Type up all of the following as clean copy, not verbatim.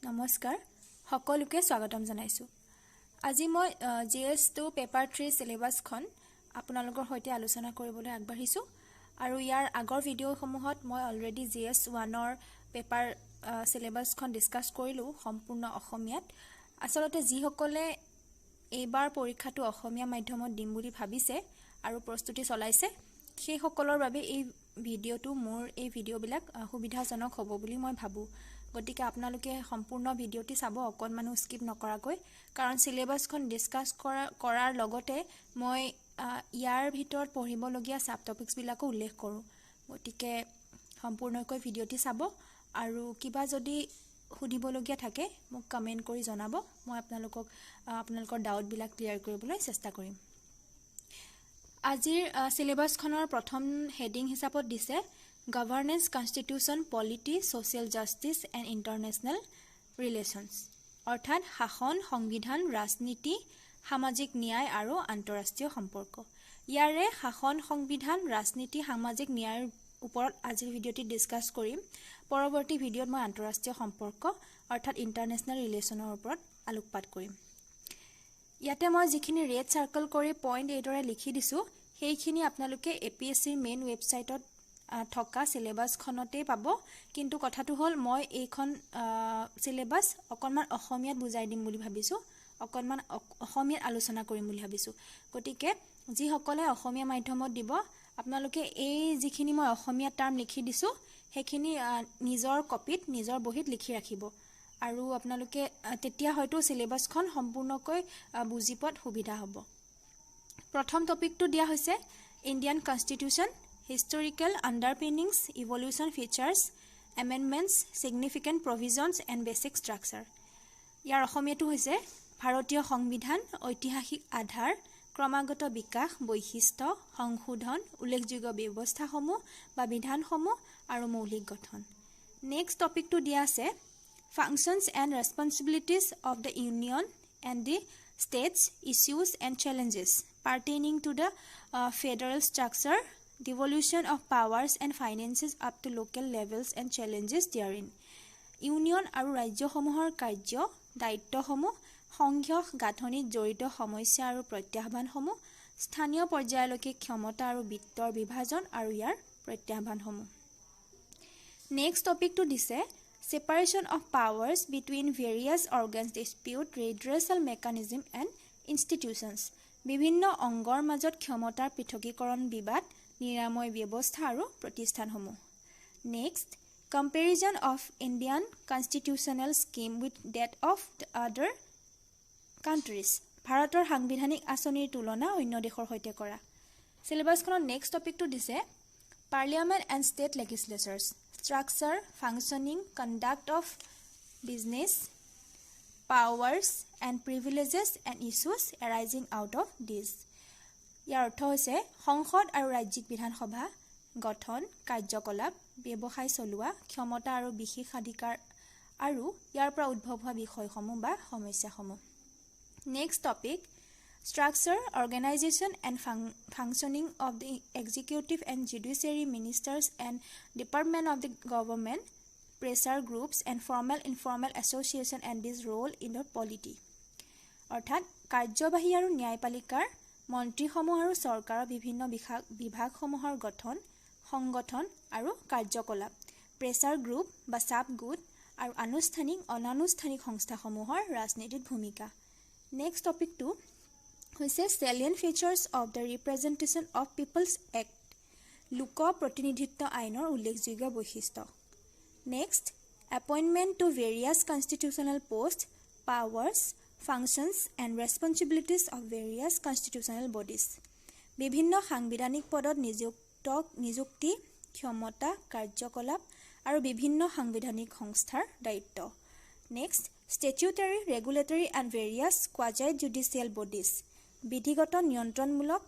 নমস্কাৰ, সকলোকে স্বাগতম জনাইছোঁ। আজি মই জিএছ 2 পেপাৰ 3 চিলেবাছখন আপোনালোকৰ সৈতে আলোচনা কৰিবলৈ আগবাঢ়িছোঁ আৰু ইয়াৰ আগৰ ভিডিঅ'সমূহত মই অলৰেডি জিএছ 1ৰ পেপাৰ চিলেবাছখন ডিছকাছ কৰিলোঁ সম্পূৰ্ণ অসমীয়াত। আচলতে যিসকলে এইবাৰ পৰীক্ষাটো অসমীয়া মাধ্যমত দিম বুলি ভাবিছে আৰু প্ৰস্তুতি চলাইছে, সেইসকলৰ বাবে এই ভিডিঅ'টো, মোৰ এই ভিডিঅ'বিলাক সুবিধাজনক হ'ব বুলি মই ভাবোঁ। গতিকে আপোনালোকে সম্পূৰ্ণ ভিডিঅ'টি চাব, অকণমানো স্কিপ নকৰাকৈ, কাৰণ চিলেবাছখন ডিছকাছ কৰাৰ লগতে মই ইয়াৰ ভিতৰত পঢ়িবলগীয়া ছাব টপিকছবিলাকো উল্লেখ কৰোঁ। গতিকে সম্পূৰ্ণকৈ ভিডিঅ'টি চাব আৰু কিবা যদি সুধিবলগীয়া থাকে, মোক কমেণ্ট কৰি জনাব। মই আপোনালোকক আপোনালোকৰ ডাউটবিলাক ক্লিয়াৰ কৰিবলৈ চেষ্টা কৰিম। আজিৰ চিলেবাছখনৰ প্ৰথম হেডিং হিচাপত দিছে "Governance, Constitution, Polity, Social Justice and International Relations", অৰ্থাৎ শাসন, সংবিধান, ৰাজনীতি, সামাজিক ন্যায় আৰু আন্তঃৰাষ্ট্ৰীয় সম্পৰ্ক। ইয়াৰে শাসন, সংবিধান, ৰাজনীতি, সামাজিক ন্যায়ৰ ওপৰত আজিৰ ভিডিঅ'টিত ডিছকাছ কৰিম। পৰৱৰ্তী ভিডিঅ'ত মই আন্তঃৰাষ্ট্ৰীয় সম্পৰ্ক অৰ্থাৎ ইণ্টাৰনেশ্যনেল ৰিলেশ্যনৰ ওপৰত আলোকপাত কৰিম। ইয়াতে মই যিখিনি ৰেড চাৰ্কল কৰি পইণ্ট এইদৰে লিখি দিছোঁ, সেইখিনি আপোনালোকে এপিএছচিৰ মেইন ৱেবছাইটত থকা চিলেবাছখনতেই পাব। কিন্তু কথাটো হ'ল, মই এইখন চিলেবাছ অকণমান অসমীয়াত বুজাই দিম বুলি ভাবিছোঁ, অকণমান অসমীয়াত আলোচনা কৰিম বুলি ভাবিছোঁ। গতিকে যিসকলে অসমীয়া মাধ্যমত দিব, আপোনালোকে এই যিখিনি মই অসমীয়া টাৰ্ম লিখি দিছোঁ, সেইখিনি নিজৰ কপিত, নিজৰ বহীত লিখি ৰাখিব আৰু আপোনালোকে তেতিয়া হয়তো চিলেবাছখন সম্পূৰ্ণকৈ বুজি পোৱাত সুবিধা হ'ব। প্ৰথম টপিকটো দিয়া হৈছে "Indian Constitution: Historical Underpinnings, Evolution, Features, Amendments, Significant Provisions and Basic Structure"। ইয়াৰ অসমীয়াটো হৈছে ভাৰতীয় সংবিধান, ঐতিহাসিক আধাৰ, ক্ৰমাগত বিকাশ, বৈশিষ্ট্য, সংশোধন, উল্লেখযোগ্য ব্যৱস্থাসমূহ বা বিধানসমূহ আৰু মৌলিক গঠন। নেক্সট টপিকটো দিয়া আছে "Functions and Responsibilities of the Union and the States, Issues and Challenges pertaining to the Federal Structure, Devolution of Powers and Finances up to Local Levels and Challenges therein"। Union আৰু ৰাজ্যসমূহৰ কাৰ্য দায়িত্বসমূহ, সংঘীয় গাঁথনিত জড়িত সমস্যা আৰু প্ৰত্যাহ্বানসমূহ, স্থানীয় পৰ্যায়লৈকে ক্ষমতা আৰু বিত্তৰ বিভাজন আৰু ইয়াৰ প্ৰত্যাহ্বানসমূহ। নেক্সট টপিকটো দিছে "Separation of Powers between various organs, Dispute Redressal Mechanism and Institutions", বিভিন্ন অংগৰ মাজত ক্ষমতাৰ পৃথকীকৰণ, বিবাদ নিৰাময় ব্যৱস্থা আৰু প্ৰতিষ্ঠানসমূহ। Next, "Comparison of Indian Constitutional Scheme with that of the other countries", ভাৰতৰ সাংবিধানিক আঁচনিৰ তুলনা অন্য দেশৰ সৈতে কৰা। চিলেবাছখনত নেক্সট টপিকটো দিছে "Parliament and State Legislatures: Structure, Functioning, Conduct of Business, Powers and Privileges and Issues arising out of this"। ইয়াৰ অৰ্থ হৈছে সংসদ আৰু ৰাজ্যিক বিধানসভা, গঠন, কাৰ্যকলাপ, ব্যৱসায় চলোৱা, ক্ষমতা আৰু বিশেষাধিকাৰ আৰু ইয়াৰ পৰা উদ্ভৱ হোৱা বিষয়সমূহ বা সমস্যাসমূহ। Next topic, "Structure, Organization and Functioning of the Executive and Judiciary, Ministers and Department of the Government, Pressure Groups and Formal Informal Association and their Role in the Polity", অৰ্থাৎ কাৰ্যবাহী আৰু ন্যায়পালিকাৰ মন্ত্ৰীসমূহ আৰু চৰকাৰৰ বিভিন্ন বিভাগসমূহৰ গঠন, সংগঠন আৰু কাৰ্যকলাপ, প্ৰেছাৰ গ্ৰুপ বা চাপ গোট আৰু আনুষ্ঠানিক অনানুষ্ঠানিক সংস্থাসমূহৰ ৰাজনীতিত ভূমিকা। নেক্সট টপিকটো হৈছে "Salient Features of the Representation of Peoples Act", লোক প্ৰতিনিধিত্ব আইনৰ উল্লেখযোগ্য বৈশিষ্ট্য। Next, "Appointment to various constitutional post, Powers, Functions and Responsibilities of various constitutional bodies", বিভিন্ন সাংবিধানিক পদত নিযুক্তি, ক্ষমতা, কাৰ্যকলাপ আৰু বিভিন্ন সাংবিধানিক সংস্থাৰ দায়িত্ব। Next, "Statutory, Regulatory and various Quasi Judicial Bodies", বিধিগত, নিয়ন্ত্ৰণমূলক,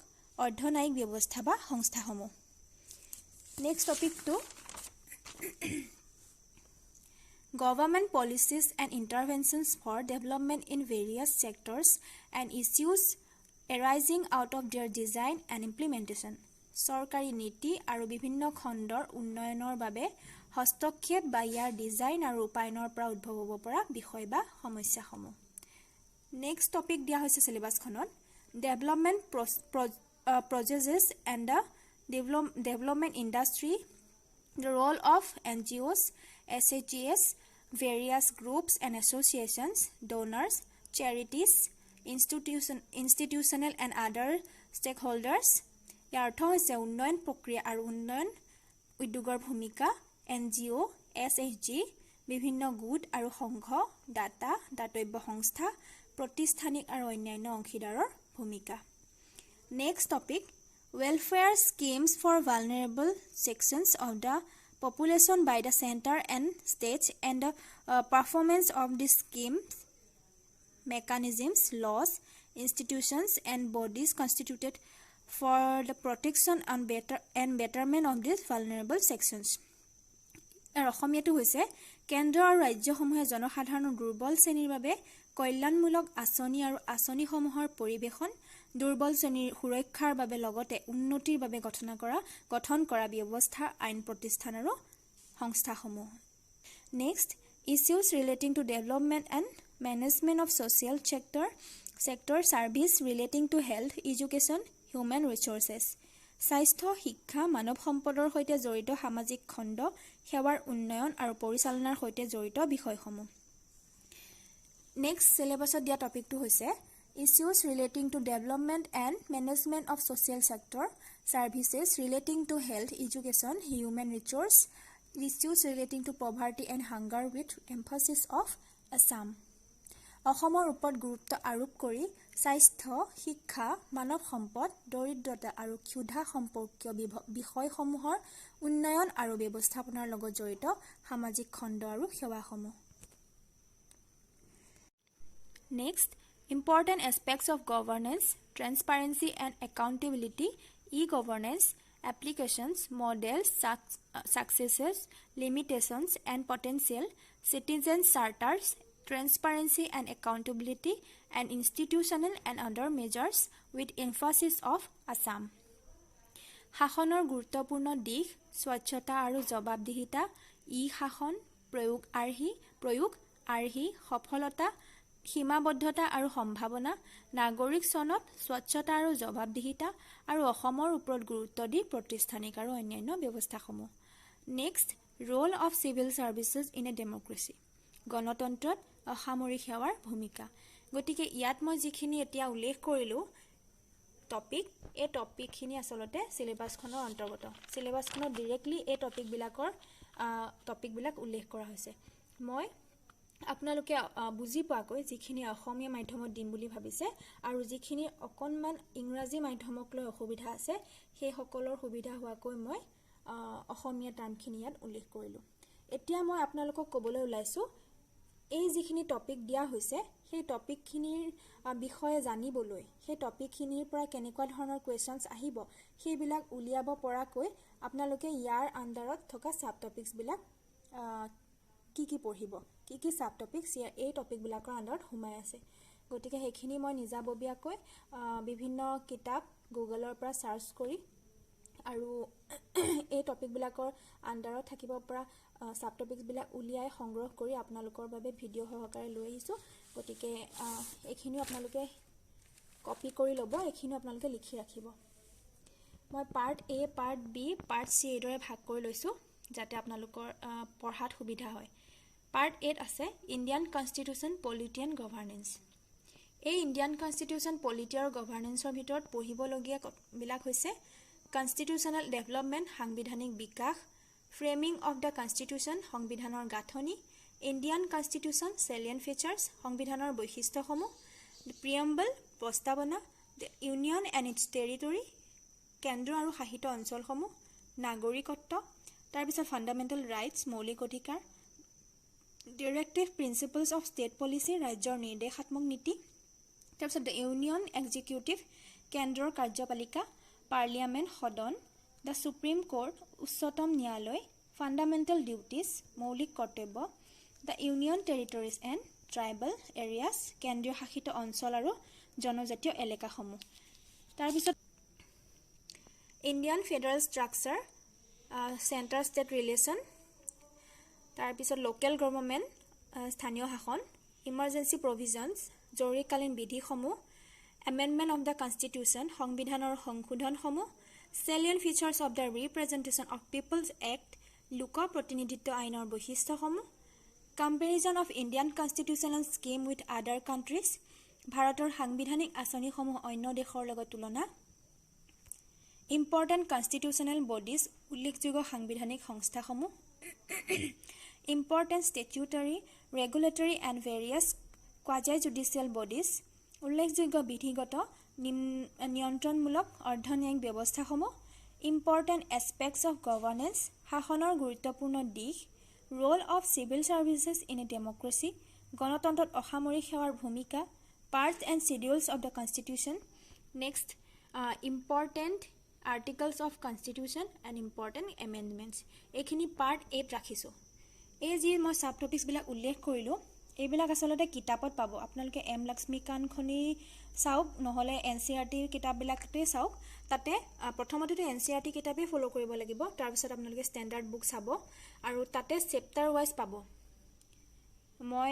অৰ্ধন্যায়িক ব্যৱস্থা বা সংস্থাসমূহ। নেক্সট টপিকটো "Government Policies and Interventions for Development in various Sectors and Issues arising out of their Design and Implementation", চৰকাৰী নীতি আৰু বিভিন্ন খণ্ডৰ উন্নয়নৰ বাবে হস্তক্ষেপ বা ইয়াৰ ডিজাইন আৰু ৰূপায়ণৰ পৰা উদ্ভৱ হ'ব পৰা বিষয় বা সমস্যাসমূহ। নেক্সট টপিক দিয়া হৈছে চিলেবাছখনত development processes and the development industry, the role of NGOs, SHGs, various groups and associations, donors, charities, institutional and other stakeholders. ইয়াৰ অৰ্থ হৈছে উন্নয়ন প্ৰক্ৰিয়া আৰু উন্নয়ন উদ্যোগৰ ভূমিকা, এনজিঅ', এছএইচজি, বিভিন্ন গোট আৰু সংঘ, দাতা, দাতব্য সংস্থা, প্ৰতিষ্ঠানিক আৰু অন্যান্য অংশীদাৰৰ ভূমিকা। Next topic, welfare schemes for vulnerable sections of the population by the centre and states and the performance of the schemes, mechanisms, laws, institutions and bodies constituted for the protection and betterment of these vulnerable sections. ইয়াৰ অসমীয়াটো হৈছে কেন্দ্ৰ আৰু ৰাজ্যসমূহে জনসাধাৰণৰ দুৰ্বল শ্ৰেণীৰ বাবে কল্যাণমূলক আঁচনি আৰু আঁচনিসমূহৰ পৰিৱেশন, দুৰ্বল শ্ৰেণীৰ সুৰক্ষাৰ বাবে লগতে উন্নতিৰ বাবে গঠন কৰা ব্যৱস্থা, আইন প্ৰতিষ্ঠান আৰু সংস্থাসমূহ। Next, issues relating to development and management of social sector service relating to health, education, human resources. স্বাস্থ্য, শিক্ষা, মানৱ সম্পদৰ সৈতে জড়িত সামাজিক খণ্ড সেৱাৰ উন্নয়ন আৰু পৰিচালনাৰ সৈতে জড়িত বিষয়সমূহ। নেক্সট চিলেবাছত দিয়া টপিকটো হৈছে issues relating to development and management of social sector services relating to health, education, human resource, issues relating to poverty and hunger with emphasis of Assam. অসমৰ ওপৰত গুৰুত্ব আৰোপ কৰি স্বাস্থ্য, শিক্ষা, মানৱ সম্পদ, দৰিদ্ৰতা আৰু ক্ষুধা সম্পৰ্কীয় বিষয়সমূহৰ উন্নয়ন আৰু ব্যৱস্থাপনাৰ লগত জড়িত সামাজিক খণ্ড আৰু সেৱাসমূহ। Next, important aspects of governance, transparency and accountability, e-governance, applications, models, successes, limitations and potential, citizen charters, transparency and accountability, and institutional and other measures with emphasis of Assam. শাসনৰ গুৰুত্বপূৰ্ণ দিশ, স্বচ্ছতা আৰু জবাবদিহিতা, ই শাসন, প্ৰয়োগ আৰ্হি, সফলতা, সীমাবদ্ধতা আৰু সম্ভাৱনা, নাগৰিক চনদ, স্বচ্ছতা আৰু জবাবদিহিতা আৰু অসমৰ ওপৰত গুৰুত্ব দি প্ৰতিষ্ঠানিক আৰু অন্যান্য ব্যৱস্থাসমূহ। Next, role of civil services in a democracy, গণতন্ত্ৰত অসামৰিক সেৱাৰ ভূমিকা। গতিকে ইয়াত মই যিখিনি এতিয়া উল্লেখ কৰিলোঁ টপিক, এই টপিকখিনি আচলতে চিলেবাছখনৰ অন্তৰ্গত। চিলেবাছখনত ডিৰেক্টলি এই টপিকবিলাক উল্লেখ কৰা হৈছে। মই আপোনালোকে বুজি পোৱাকৈ যিখিনি অসমীয়া মাধ্যমত দিম বুলি ভাবিছে আৰু যিখিনি অকণমান ইংৰাজী মাধ্যমক লৈ অসুবিধা আছে, সেইসকলৰ সুবিধা হোৱাকৈ মই অসমীয়া টাৰ্মখিনি ইয়াত উল্লেখ কৰিলোঁ। এতিয়া মই আপোনালোকক ক'বলৈ ওলাইছোঁ, এই যিখিনি টপিক দিয়া হৈছে সেই টপিকখিনিৰ বিষয়ে জানিবলৈ, সেই টপিকখিনিৰ পৰা কেনেকুৱা ধৰণৰ কুৱেশ্যনছ আহিব সেইবিলাক উলিয়াব পৰাকৈ আপোনালোকে ইয়াৰ আণ্ডাৰত থকা ছাব টপিকছবিলাক কি কি পঢ়িব, কি কি ছাব টপিকছ এই টপিকবিলাকৰ আণ্ডাৰত সোমাই আছে, গতিকে সেইখিনি মই নিজাববীয়াকৈ বিভিন্ন কিতাপ গুগলৰ পৰা চাৰ্চ কৰি আৰু এই টপিকবিলাকৰ আণ্ডাৰত থাকিব পৰা ছাব টপিকছবিলাক উলিয়াই সংগ্ৰহ কৰি আপোনালোকৰ বাবে ভিডিঅ' সহকাৰে লৈ আহিছোঁ। গতিকে এইখিনিও আপোনালোকে কপি কৰি ল'ব, এইখিনিও আপোনালোকে লিখি ৰাখিব। মই part A, part B, part C এইদৰে ভাগ কৰি লৈছোঁ যাতে আপোনালোকৰ পঢ়াত সুবিধা হয়। পাৰ্ট এত আছে Indian constitution, polity and governance. এই ইণ্ডিয়ান কনষ্টিটিউশ্যন, পলিটি আৰু গভাৰ্নেন্সৰ ভিতৰত পঢ়িবলগীয়াবিলাক হৈছে কনষ্টিটিউশ্যনেল ডেভেলপমেণ্ট, সাংবিধানিক বিকাশ, ফ্ৰেমিং অফ the constitution, সংবিধানৰ গাঁথনি, ইণ্ডিয়ান কনষ্টিটিউশ্যন চেলিয়েণ্ট ফিচাৰ্ছ, সংবিধানৰ বৈশিষ্ট্যসমূহ, preamble, প্ৰস্তাৱনা, the union and its territory, কেন্দ্ৰ আৰু শাসিত অঞ্চলসমূহ, নাগৰিকত্ব, তাৰপিছত ফাণ্ডামেণ্টেল ৰাইটছ, মৌলিক অধিকাৰ, directive principles of state policy, ৰাজ্যৰ নিৰ্দেশাত্মক নীতি, তাৰপিছত the union executive, কেন্দ্ৰৰ কাৰ্যপালিকা, পাৰ্লিয়ামেণ্ট সদন, the supreme court, উচ্চতম ন্যায়ালয়, ফাণ্ডামেণ্টেল ডিউটিজ, মৌলিক কৰ্তব্য, the union territories and tribal areas, কেন্দ্ৰীয় শাসিত অঞ্চল আৰু জনজাতীয় এলেকাসমূহ। তাৰপিছত Indian federal structure, centre state relation, তাৰপিছত লোকেল গভৰ্ণমেণ্ট, স্থানীয় শাসন, ইমাৰ্জেঞ্চি প্ৰভিজনছ, জৰুৰীকালীন বিধিসমূহ, এমেণ্ডমেণ্ট অফ the constitution, সংবিধানৰ সংশোধনসমূহ, Salient features of the Representation of People's Act, লোক প্ৰতিনিধিত্ব আইনৰ বৈশিষ্ট্যসমূহ, Comparison of Indian constitutional scheme with other countries, ভাৰতৰ সাংবিধানিক আঁচনিসমূহ অন্য দেশৰ লগত তুলনা, ইম্পৰ্টেণ্ট কনষ্টিটিউচনেল বডিজ, উল্লেখযোগ্য সাংবিধানিক সংস্থাসমূহ, Important statutory, regulatory and various quasi judicial bodies, উল্লেখযোগ্য বিধিগত নিয়ন্ত্ৰণমূলক অৰ্ধন্যায়িক ব্যৱস্থাসমূহ, ইম্পৰ্টেণ্ট এছপেক্টছ অফ গভৰ্নেন্স, শাসনৰ গুৰুত্বপূৰ্ণ দিশ, Role of civil services in a democracy, গণতন্ত্ৰত অসামৰিক সেৱাৰ ভূমিকা, Parts and schedules of the Constitution, next important articles of Constitution and important amendments. এইখিনি পাৰ্ট এত ৰাখিছোঁ। এই যি মই ছাব টপিক্সবিলাক উল্লেখ কৰিলোঁ, এইবিলাক আচলতে কিতাপত পাব। আপোনালোকে এম লক্ষ্মীকান্তখনেই চাওক, নহ'লে এনচিইআৰটিৰ কিতাপবিলাকতেই চাওক। তাতে প্ৰথমতেতো এনচিইআৰটি কিতাপেই ফ'ল' কৰিব লাগিব, তাৰপিছত আপোনালোকে ষ্টেণ্ডাৰ্ড বুক চাব আৰু তাতে চেপ্টাৰ ৱাইজ পাব। মই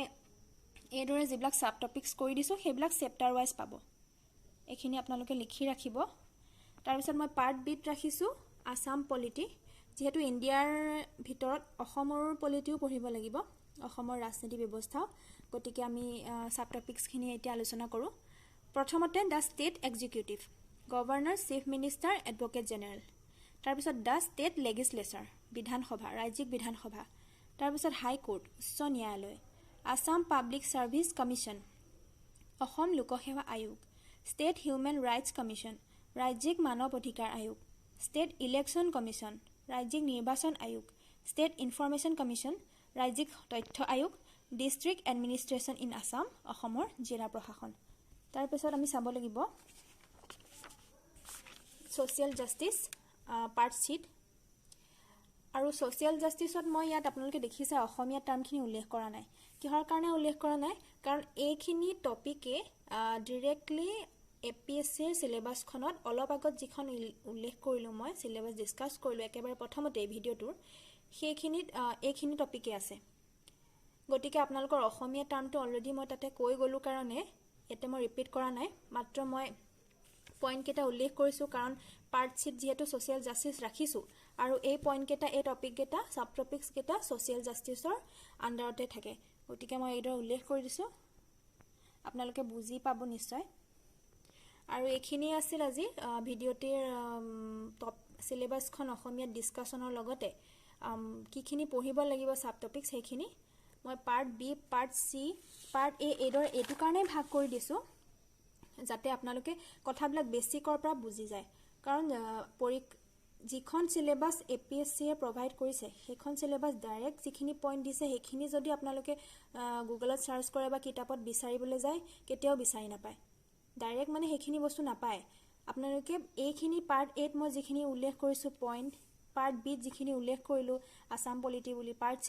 এইদৰে যিবিলাক ছাব টপিক্স কৰি দিছোঁ, সেইবিলাক চেপ্টাৰ ৱাইজ পাব। এইখিনি আপোনালোকে লিখি ৰাখিব। তাৰপিছত মই পাৰ্ট বিত ৰাখিছোঁ আছাম পলিটি। যিহেতু ইণ্ডিয়াৰ ভিতৰত অসমৰ পলিটিও পঢ়িব লাগিব, অসমৰ ৰাজনীতি ব্যৱস্থাও, গতিকে আমি ছাব টপিক্সখিনি এতিয়া আলোচনা কৰোঁ। প্ৰথমতে the state executive, Governor, Chief Minister, Advocate General। তাৰপিছত the state legislature, বিধানসভা, ৰাজ্যিক বিধানসভা। তাৰপিছত হাইকোৰ্ট, উচ্চ ন্যায়ালয়, Assam public service commission, Assam লোকসেৱা আয়োগ, ষ্টেট হিউমেন ৰাইটছ কমিশ্যন, ৰাজ্যিক মানৱ অধিকাৰ আয়োগ, ষ্টেট ইলেকশ্যন কমিশ্যন, ৰাজ্যিক নিৰ্বাচন আয়োগ, ষ্টেট ইনফৰমেশ্যন কমিশ্যন, ৰাজ্যিক তথ্য আয়োগ, ডিষ্ট্ৰিক্ট এডমিনিষ্ট্ৰেশ্যন ইন আছাম, অসমৰ জিলা প্ৰশাসন। তাৰপিছত আমি চাব লাগিব ছ'চিয়েল জাষ্টিছ পাৰ্ট চিত। আৰু ছ'চিয়েল জাষ্টিছত মই ইয়াত আপোনালোকে দেখিছে অসমীয়া টাৰ্মখিনি উল্লেখ কৰা নাই। কিহৰ কাৰণে উল্লেখ কৰা নাই? কাৰণ এইখিনি টপিকে ডিৰেক্টলি এপিএছচিৰ চিলেবাছখনত, অলপ আগত যিখন উল্লেখ কৰিলোঁ, মই চিলেবাছ ডিছকাছ কৰিলোঁ একেবাৰে প্ৰথমতে ভিডিঅ'টোৰ, সেইখিনিত এইখিনি টপিকে আছে। গতিকে আপোনালোকৰ অসমীয়া টাৰ্মটো অলৰেডি মই তাতে কৈ গ'লোঁ কাৰণে ইয়াতে মই ৰিপিট কৰা নাই। মাত্ৰ মই পইণ্টকেইটা উল্লেখ কৰিছোঁ, কাৰণ পাৰ্ট চিত যিহেতু ছ'চিয়েল জাষ্টিছ ৰাখিছোঁ আৰু এই পইণ্টকেইটা, এই টপিককেইটা, ছাব টপিক্সকেইটা ছ'চিয়েল জাষ্টিছৰ আণ্ডাৰতে থাকে, গতিকে মই এইদৰে উল্লেখ কৰি দিছোঁ। আপোনালোকে বুজি পাব নিশ্চয়। আৰু এইখিনিয়ে আছিল আজি ভিডিঅ'টিৰ টপ চিলেবাছখন অসমীয়াত ডিছকাশ্যনৰ লগতে কিখিনি পঢ়িব লাগিব ছাব টপিক্স, সেইখিনি মই part B, part C, part A এইদৰে এইটো কাৰণেই ভাগ কৰি দিছোঁ যাতে আপোনালোকে কথাবিলাক বেছিকৰ পৰা বুজি যায়। কাৰণ যিখন চিলেবাছ এপিএছচিয়ে প্ৰভাইড কৰিছে, সেইখন চিলেবাছ ডাইৰেক্ট যিখিনি পইণ্ট দিছে, সেইখিনি যদি আপোনালোকে গুগলত চাৰ্চ কৰে বা কিতাপত বিচাৰিবলৈ যায়, কেতিয়াও বিচাৰি নাপায়। ডাইৰেক্ট মানে সেইখিনি বস্তু নাপায়। আপোনালোকে এইখিনি পাৰ্ট এত মই যিখিনি উল্লেখ কৰিছোঁ পইণ্ট, পাৰ্ট বিত যিখিনি উল্লেখ কৰিলোঁ আছাম পলিটি বুলি, পাৰ্ট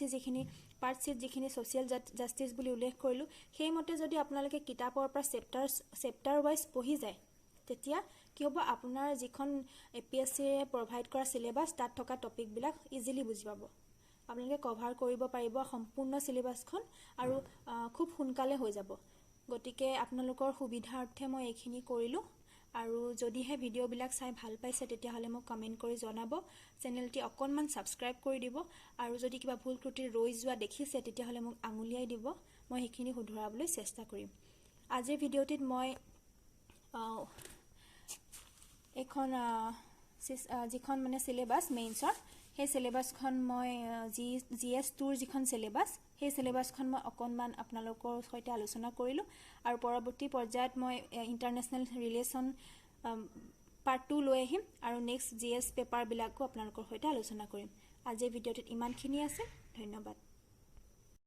চিত যিখিনি ছ'চিয়েল জাষ্টিছ বুলি উল্লেখ কৰিলোঁ, সেইমতে যদি আপোনালোকে কিতাপৰ পৰা চেপ্টাৰ চেপ্টাৰ ৱাইজ পঢ়ি যায়, তেতিয়া কি হ'ব? আপোনাৰ যিখন এপিএছচিয়ে প্ৰভাইড কৰা চিলেবাছ, তাত থকা টপিকবিলাক ইজিলি বুজি পাব। আপোনালোকে কভাৰ কৰিব পাৰিব সম্পূৰ্ণ চিলেবাছখন আৰু খুব সোনকালে হৈ যাব। গতিকে আপোনালোকৰ সুবিধাৰ্থে মই এইখিনি কৰিলোঁ। আৰু যদিহে ভিডিঅ'বিলাক চাই ভাল পাইছে, তেতিয়াহ'লে মোক কমেণ্ট কৰি জনাব, চেনেলটি অকণমান ছাবস্ক্ৰাইব কৰি দিব আৰু যদি কিবা ভুল ত্ৰুটি ৰৈ যোৱা দেখিছে, তেতিয়াহ'লে মোক আঙুলিয়াই দিব, মই সেইখিনি শুধৰাবলৈ চেষ্টা কৰিম। আজিৰ ভিডিঅ'টিত মই এইখন যিখন মানে চিলেবাছ মেইনছৰ, সেই চিলেবাছখন মই জিএছ 2ৰ যিখন চিলেবাছ, সেই চিলেবাছখন মই অকণমান আপোনালোকৰ সৈতে আলোচনা কৰিলোঁ। আৰু পৰৱৰ্তী পৰ্যায়ত মই ইণ্টাৰনেশ্যনেল ৰিলেশ্যন পাৰ্ট 2 লৈ আহিম আৰু নেক্সট জিএছ পেপাৰবিলাকো আপোনালোকৰ সৈতে আলোচনা কৰিম। আজিৰ ভিডিঅ'টোত ইমানখিনি আছে। ধন্যবাদ।